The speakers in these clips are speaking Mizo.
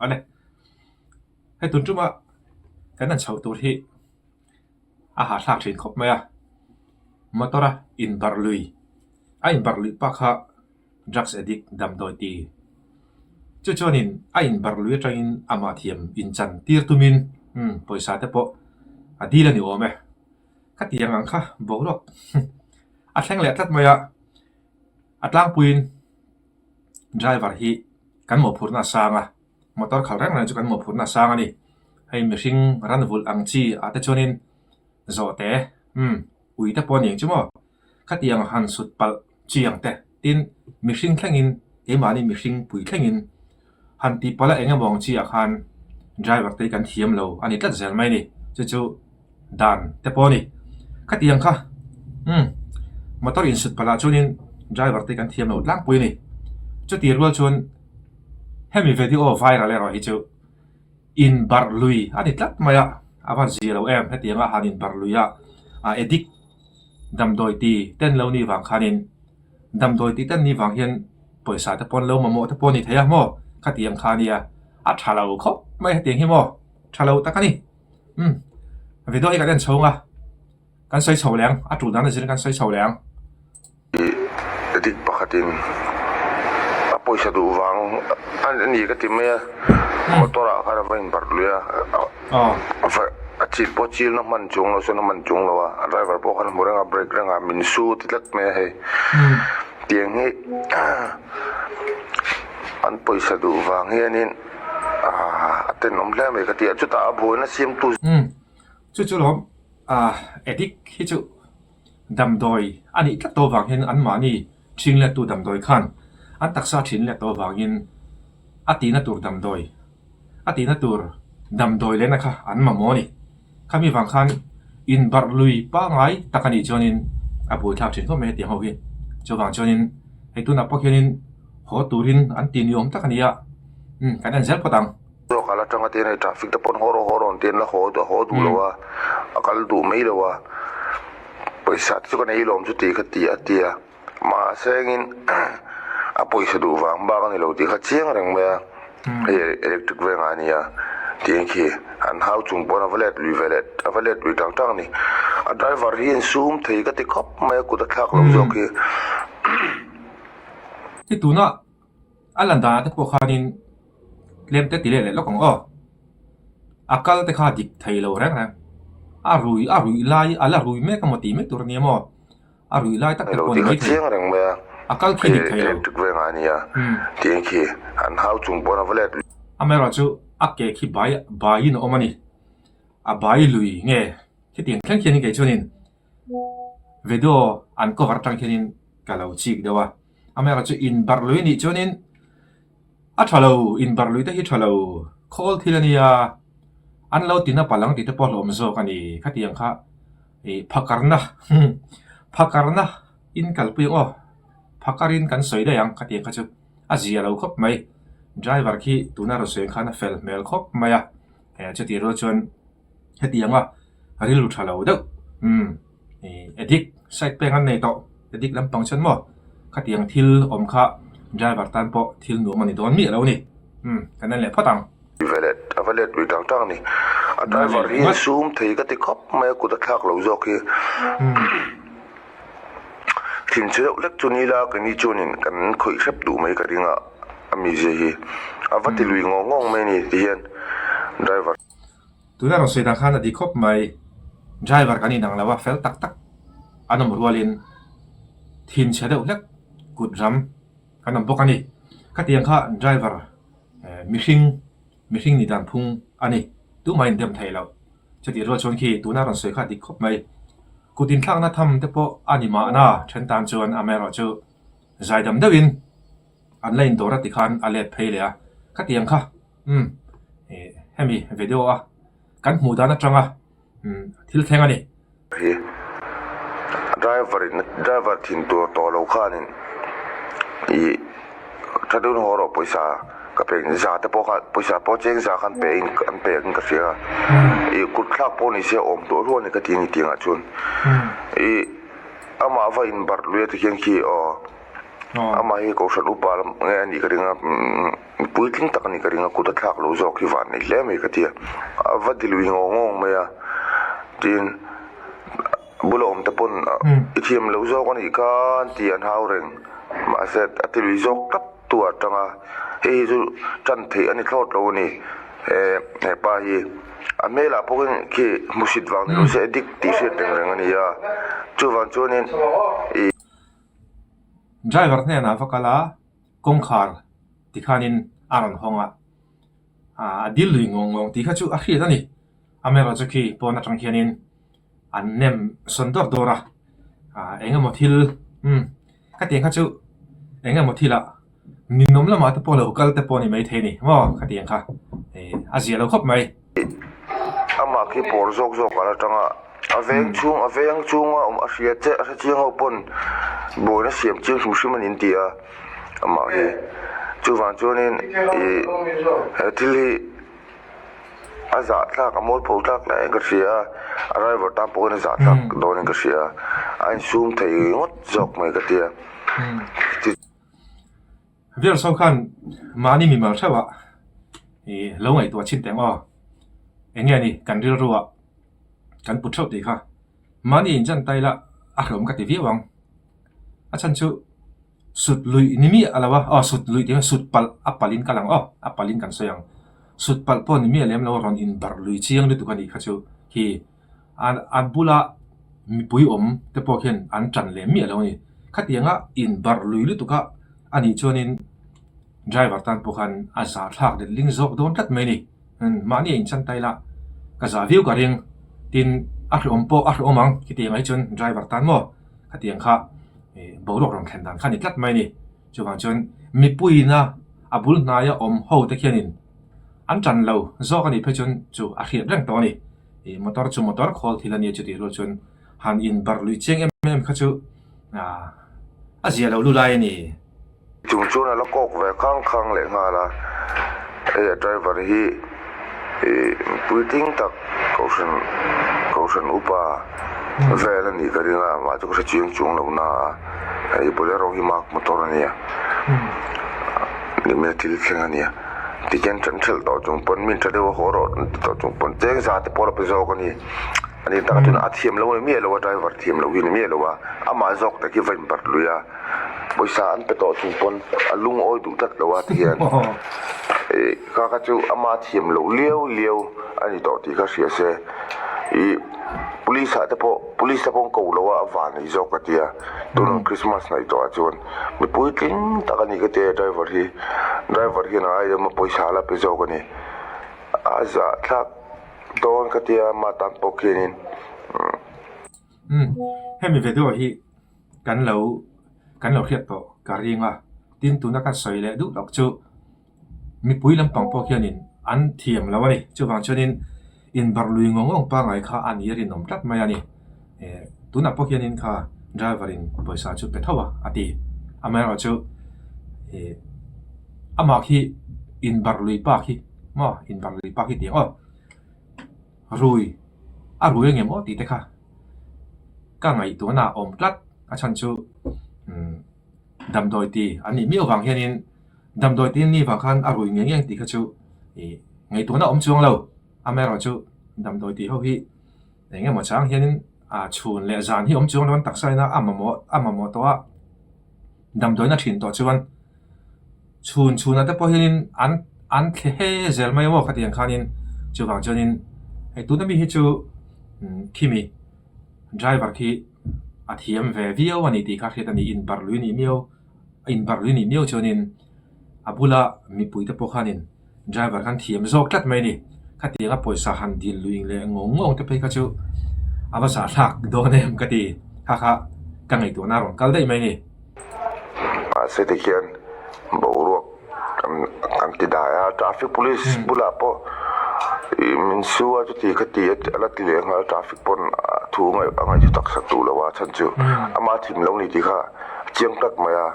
Awle, hei tun tuma kan han chhoh tur hi a hahthlak thin khawp mai a, motor a inbarh lui, a inbarh luih pah kha drugs addict damdawi ti. Chu chuanin a inbarh lui atangin amah thiam inchan tir tumin umm pawisa te pawh a dil a ni awm e. Khatiang ang kha boruak a thleng leh tlat mai a, a tlangpuiin driver hi kan mawhphurhna a sang a, motor khalh reng reng chu kan mawhphurhna a sang a ni. Hei mihring ran vulh ang chi ah te chuanin zawhte umm ui te pawh a ni ang chu maw. Khatiang han sut palh chi ang te tin mihring thlengin keimahni mihring pui thlengin han tih palh a eng emaw ang chi ah khan driver te hi kan thiam lo a ni tlat zel mai a ni. Chu chu dan te pawh a ni. Khatiang kha umm motor insut palh ah chuanin driver te hi kan thiam lo tlangpui a ni. Chutih rual chuan hemi video viral erawh hi chu inbarh lui a ni tlat mai a, a va zia lo em hetianga han inbarh lui a a addict Damdawi ti ten lo ni vang khanin damdawi ti ten ni vang hian pawisa te pawn lo mamawh te pawh a ni thei a maw khatiang kha ania a tha lo khawp mai hetiang hi maw tha lo tak a ni umm video hi kan en chho ang a kan sawi chho leh ang a tul dan a zir in kan sawi chho leh ang. Dik pakhatin a pawisa duh vang a ni ka ti mai a motor ah khan a va inbarh lui a a chil pawh chil na hman chung lo sawn a hman chung lo a a driver pawh khan a hmu reng a brake reng a min su ti tlat mai a hei tiang hi an pawisa duh vang hianin a tenawm hle mai ka ti a chutah a buaina siamtu. Chu chu lawm addict hi chu. Damdawi a nih tlat tawh vang hian anmahni ṭhing lettu damdawi khan an taksa ṭhin let tawh vangin a tihna tur damdawi a tihna tur damdawi lehna kha an mamawh a ni. Khami vang khan inbarh lui pangngai tak a nih chuanin a buaithlak ṭhin khawp mai hetiang ho hi. Chuvang chuanin hei tunah pawh hianin haw turin an ti ni awm tak a ni a, umm kan en zel phawt ang. Zawk a la tanga te hian hei traffic te pawn haw rawh haw rawh an ti a, an la haw haw duh lo a, a kal duh mai lo a, pawisa te chu ka nei lawm chu tih kha ti a ti a, mahse engin a pawisa duh vang bak a ni lo tih kha chiang reng mai a, hei electric vengah a ni a tih khi an hau chung pawn a va let lui ve leh a va let lui tang tang a ni, a driver hi insum thei ka ti khawp mai a kut a thlak loh zawk hi. Hi tuna a lan danah te pawh khanin tlem te ti leh leh lawk ang aw. A kal te kha dik thei lo reng reng. A rui a ruih lai a la rui mek emaw tih mai tur a nia maw? A ruih lai tak te pawh a ni mai thei. A kal khi dik thei lo. Amaherawhchu a ke khi bai baiin a awm a ni. A bai lui nge khitiang thleng khianin kei chuanin video an cover atang khianin ka lo chik deuh a. Amaherawhchu inbarh lui nih chuanin. A tha lo, inbarh lui te hi tha lo, khawl thil a nia, an lo tina palh ang tih te pawh hlawm zawk a ni. Khatiang kha ih phakarna phakarna in kalpui ang aw, phakarin kan sawi daih ang khatiang kha chu a zia lo khawp mai. Driver khi tuna rawn sawi ang khan a fel hmel khawp mai a, chutih rual chuan hetianga rilru tha lo deuh umm. Addict side peng an nei tawh addict lampang chuan maw khatiang thil awm kha driver tan pawh thil nuam a ni dawn miah lo a ni umm kan en leh phawt ang. Ve let a va let lui tang tang a ni a driver hi insum thei ka ti khawp mai a kut a thlak lo zawk hi thinchhe deuh hlek chu ni la keini chuanin kan khawih hrep duh mai ka ring a a mizia hi a va ti lui ngawng ngawng mai a ni tihian driver. Tuna rawn sawi dan khan a dik khawp mai. Driver kan inang lo a, fel tak tak an awm rualin thinchhe deuh hlek kut ram kan awm bawk a ni. Khatiang kha driver mihring mihring ni dan phung a ni. Tumah indem thei lo. Chutih rual chuan khi tuna rawn sawi kha a dik khawp mai. Kut inthlakna tham te pawh a ni mahna then tan chuan amaherawhchu zaidam deuhin an la indawr a tikhan a let phei leh a. Khatiang kha Umm eh hemi video a kan hmuh dan atanga umm thil thleng a ni. Hi driver in driver thin tur tawh lo khanin ih tha deuhin haw rawh pawisa ka pe in za te pawh kha pawisa pawh cheng za khan pe in an pe in ka hria a ih kut thlak pawh ni se awm tawh rual a ni ka ti a ni tih angah chuan ih amah va inbarh lui a ti khian khi aw. Amah hi Kohhran upa lam nge a nih ka ring a, puitling tak a nih ka ring a, kut a thlak lo zawk hi van nei hle mai ka ti a. A va ti lui ngawng ngawng mai a, tin bula awm te pawn i thiam loh zawk a nih kha an ti an hau reng. Mahse a ti lui zawk tlat tu ah tang a, hei hi chu tan theih a ni thlawt lo a ni. He hepa hi a hmelah pawhin khi hmusit vang ni lo se dik tih hriat reng reng a ni a, chuvang chuanin ih. Driver hnenah va kal a, kawngkhar tikhanin a rawn hawng a, a dil lui ngawng ngawng tih kha chu a hriat a ni. Amaherawhchu khi pawn atang hianin an nem sawn dawr dawr a, eng emaw thil umm khatiang kha chu eng emaw thilah ninawm lamah te pawh lo kal te pawh a ni maithei a ni maw khatiang kha a zia lo khawp mai. Amah khi pawr zawk zawk a la tang a, a veng chhung a veng chhunga awm a hria che a hre chiang ho pawn buaina siam chiang hrim hrim a ni an ti a, amah hi chuvang chuanin ih he thil hi a zah thlak a mualpho thlak hle in ka hria a, a driver tan pawhin a zah thlak dawnin ka hria a, a insum thei ngawt zawk mai ka ti a. Viewers ho khan mahni mimal theuhah ih lo ngaihtuah chhin teh ang aw. Eng nge ni kan rilruah kan put theuh tih kha mahni inzan ta ila a hlawm ka ti viau ang. A chhan chu sut luih ni miah a lo a, aw sut luih tih kha sut palh a palh in ka lang aw a palh in kan sawi ang. Sut palh pawh ni miah lem lo a rawn inbarh lui chiang lutuk a nih kha chu khi An bula mipui awm te pawh khian an tan leh miah lo a ni. Khatianga inbarh lui lutuk a a nih chuanin driver tan pawh khan a zah thlak let ling zawk dawn tlat mai a ni. Mahni a inchan ta ila ka zah viau ka ring. Tin, a hlawm pawh a hlawm ang khitiang ah hi chuan driver tan maw khatiang kha boruak rawn thlen dan kha a ni tlat mai a ni. Chuvang chuan mipuiina a bul hnaia awm ho te khianin an tan lo zawk a nih phei chuan chu a hriat reng tawh a ni. Ih motor chu motor khawl thil a nia chutih rual chuan han inbarh lui chiang em em kha chu ah a zia lo lu lai a ni. Chung chuan a la kawk ve khang khang leh nghal a, hei a driver hi ih puitling tak kohhran kohhran upa vel a nih ka ring a mah chu ka hre chiang chuang lo na a hei bolero hi mark motor a nia nimina thil thleng a nia. Tikhian ṭan ṭhelh tawh chung pawn min ṭha deuh a haw rawh an ti tawh chung pawn cheng za te pawh a pe zawk a ni. A ni takah chuan a thiam lo a ni miah lo a driver thiam loh hi a ni miah lo a, amah zawk te khi va inbarh lui a, pawisa an pe tawh chung pawn a lungawi duh tlat lo a tikhian ih kha kha chu ama thiam loh liau liau a ni tawh tih kha hria se ih police ah te pawh police te pawh an ko lo a a van ei zawk a tia. Tun Christmas hnaih tawh ah chuan mi puitling tak a ni ka ti a driver hi driver hian a aia maw pawisa a la pe zawk a ni a zah thlak dawn ka tia ama tan pawh khianin Umm hemi video hi kan lo kan lo hriat tawh ka ring a tin tuna ka sawi leh duh tak chu. Mipui lampang pawh hianin an thiam lo a ni. Chuvang chuanin inbarh lui ngawng ngawng pangngai kha a ni a rinawm tlat mai a ni. Eh tunah pawh hianin kha driver in pawisa chu pe tho a a ti. Amaherawhchu eh amah khi inbarh lui pa khi maw inbarh lui pa khi tih ang aw. Rui a rui ang em aw tih te kha ka ngaihtuahna a awm tlat a chhan chu umm damdawi ti an nih miau vang hianin. Damdawi tin ni vang khan a rui ngei ngei tih kha chu ih ngaihtuahna awm chuang lo. Amaherawhchu damdawi tih ho hi eng emaw chang hianin ah chhun leh zan hi awm chuang lo an taksa ina a mamawh a mamawh tawh a, damdawiin a thin tawh chuan chhun chhunah te pawh hianin an an thle he zel mai maw khatiang khanin chuvang chuanin hei tuna mi hi chu khimi driver khi a thiam ve viau a ni tih kha hriat a ni inbarh lui a nih miau. A inbarh lui nih miau chuanin a bula mipuite pawh khanin driver khan thiam zawk tlat mai a ni. Khatianga pawisa han dil lui leh ngawng ngawng te phei kha chu a va zahthlak dawn em ka ti. Kha kha ka ngaihtuahna a rawn kal daih mai a ni. Mahse tikhian boruak kan kan ti dai a, traffic police bulah pawh ih min su a chuti kha ti a la ti leh nghal traffic pawn thu ngaih a ngaih chu taksa duh lo a chhan chu ama thim lo ni tih kha a chiang tlat mai a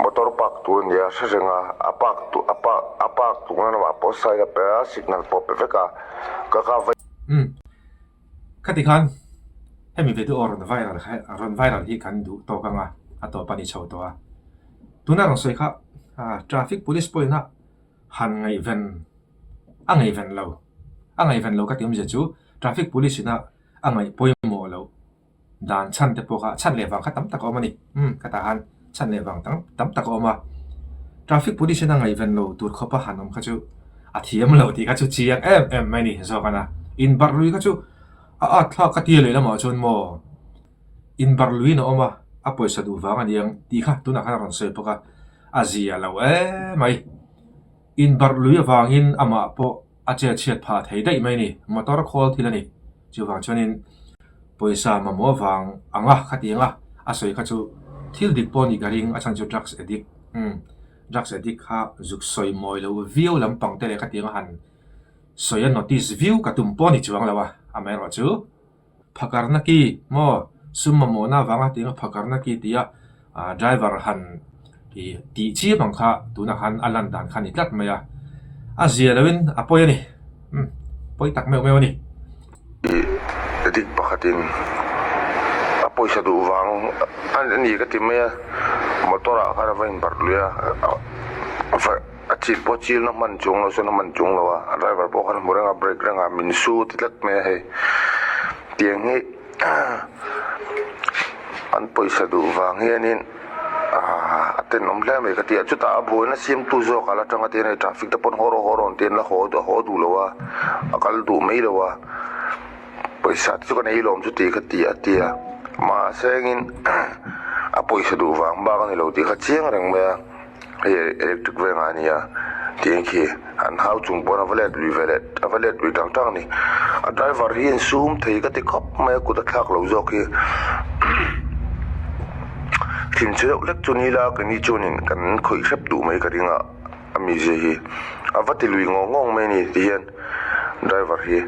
motor park tur a nia hre reng a a park tur a park a park tur na lamah pawh sign a pe a signal pawh a pe vek a ka ka vai. Khati khan hemi video rawn viral rawn viral hi kan duh tawk ang a, a tawp a ni chho tawh a. Tuna rawn sawi kha traffic police pawhin a han ngaihven a ngaihven lo a ngaihven lo ka ti awmzia chu traffic police ina a ngaih pawimawh loh dan chhan te pawh kha chhan leh vang kha tam tak a awm a ni. Umm ka tah han chhan leh vang tam tam tak a awm a. Traffic police in a ngaihven lo tur khawpa han awm kha chu a thiam lo tih kha chu chiang em em mai a ni zawk a na. Inbarh lui kha chu a at thlak ka tia leh lamah chuan maw inbarh luiin a awm a, a pawisa duh vang a ni ang tih kha tunah khan a rawn sawi bawk a, a zia lo em mai. Inbarh lui avangin amah pawh a che chhiat phah thei daih mai a ni, motor khawl thil a ni. Chuvang chuanin pawisa mamawh avang anga khatiang a a sawi kha chu thil dik pawh a nih ka ring, a chhan chu drugs addict umm drugs addict kha zuk sawi mawi lo viau lampang te leh khatiang a han sawi a notice viau ka tum pawh a ni chuang lo a, amaherawh chu. Phakarna ki maw sum mamawhna avanga tiang a phakarna ki tia driver han ih tih chiam ang kha tunah khan a lan dan kha a ni tlat mai a, a zia loin a pawi a ni umm pawi tak meuh meuh a ni. Ih dik pakhatin a pawisa duh vang a ni ka ti mai a, motor ah khan a va inbarh lui a. A chil pawh chilna hman chung lo chuan a hman chung lo a, a driver pawh khan a hmu reng a brake reng a min su ti tlat mai a hei tiang hi an pawisa duh vang hianin aaa a tenawm hle mai ka ti a chutah a buaina siamtu zawk a la tanga te hian hei traffic te pawn haw rawh haw rawh an ti a la haw a haw duh lo a a kal duh mai lo a pawisa te chu ka nei lawm chu ti ka ti a ti a mahse engin a pawisa duh vang bak a ni lo tih kha chiang reng mai a. Hei electric vengah a ni a tiang khi an hau chung pawn a va let lui ve leh a va let lui tang tang a ni a driver hi in sum thei ka ti khawp mai a kut a thlak lo zawk hi thinchhe deuh hlek chu ni ila keini chuanin kan khawih hrep duh mai ka ring a a mizia hi a va ti lui ngawng ngawng mai a ni tihian driver hi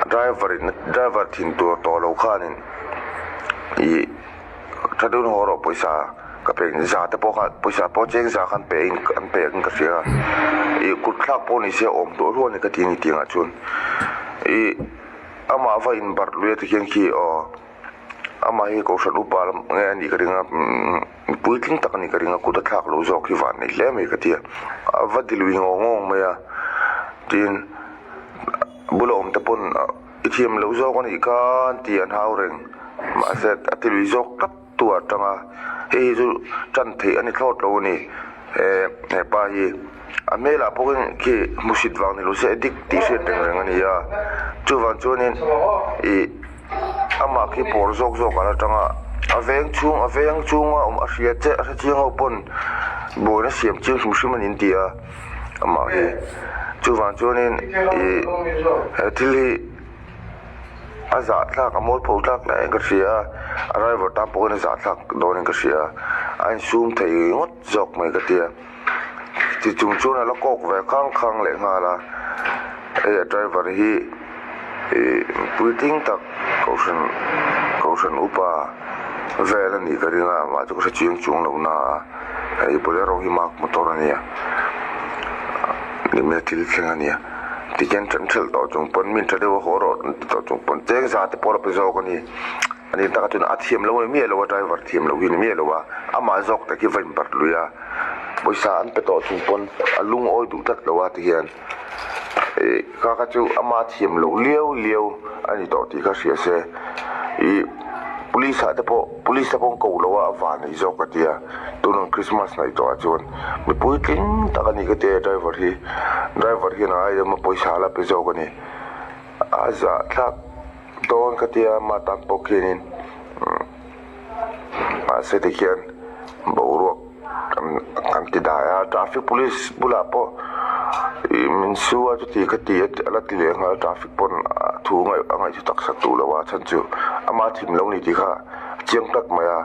driver in driver thin tur tawh lo khanin ih. Tha deuhin haw rawh pawisa ka pe in za te pawh kha pawisa pawh cheng za khan pe in an pe in ka hria a ih kut thlak pawh ni se awm duah rual a ni ka ti a ni tiangah chuan ih amah va in barh lui a ti khian khi aw amah hi kohhran upa lam nge a nih ka ring a umm puitling tak a nih ka ring a kut a thlak lo zawk hi van nei hle mai ka ti a a va ti lui ngawng ngawng mai a tin bula awm te pawn. I thiam loh zawk a nih kha tih an hau reng. Mahse a ti lui zawk tlat tu a tang a, hei hi chu tan theih a ni thlawt lo a ni. He hepa hi a hmelah pawhin khi hmusit vang ni lo se dik tih hriat reng reng a ni a. Chuvang chuanin ih amah khi pawr zawk zawk a la tang a, a veng chhung a veng chhunga awm a hria che a hre chiang ho pawn buaina siam chiang hrim hrim a ni an ti a. Amah hi chuvang chuanin ih he thil hi a zahthlak a mualpho thlak hle in ka hria a a driver tan pawh hian a zahthlak dawnin ka hria a a insum thei ngawt zawk mai ka tia ti chung chuan a la kawk ve khang khang leh nghal a hei a driver hi ih puitling tak kohhran kohhran upa vel a nih ka ring a amah chu ka hre chiang chuang lo na a. Hei bolero hi mark motor a nia nimina thil thleng a nia tikhian ṭan ṭhelh tawh chung pawn mi tha deuh a haw rawh an ti tawh chung pawn cheng za te pawh a pe zawk a ni a ni taka chuan a thiam lo a ni miah lo a driver thiam loh hi a ni miah lo a amah zawk te khi va inbarh lui a pawisa an pe tawh chung pawn a lungawi duh tlat lo a tihian. Ih kha kha chu ama thiam loh liau liau a ni tawh tih kha hria se ih police ah te pawh police te pawh an ko lo a a van nei zawk a tia tunah christmas hnaih tawh ah chuan mipui tling tak a ni ka tia driver hi driver hian a ai ema pawisa a la pe zawk a ni a zahthlak dawn ka tia ama tan pawh khianin. Mahse tikhian boruak kan kan ti dai a traffic police bulah pawh ih min su a chuti kha ti a la ti leh nghal a traffic pawn thu a ngaih a ngaihtu tak sak duh lo a chhan chu ama thim lo ni tih kha a chiang tlat mai a.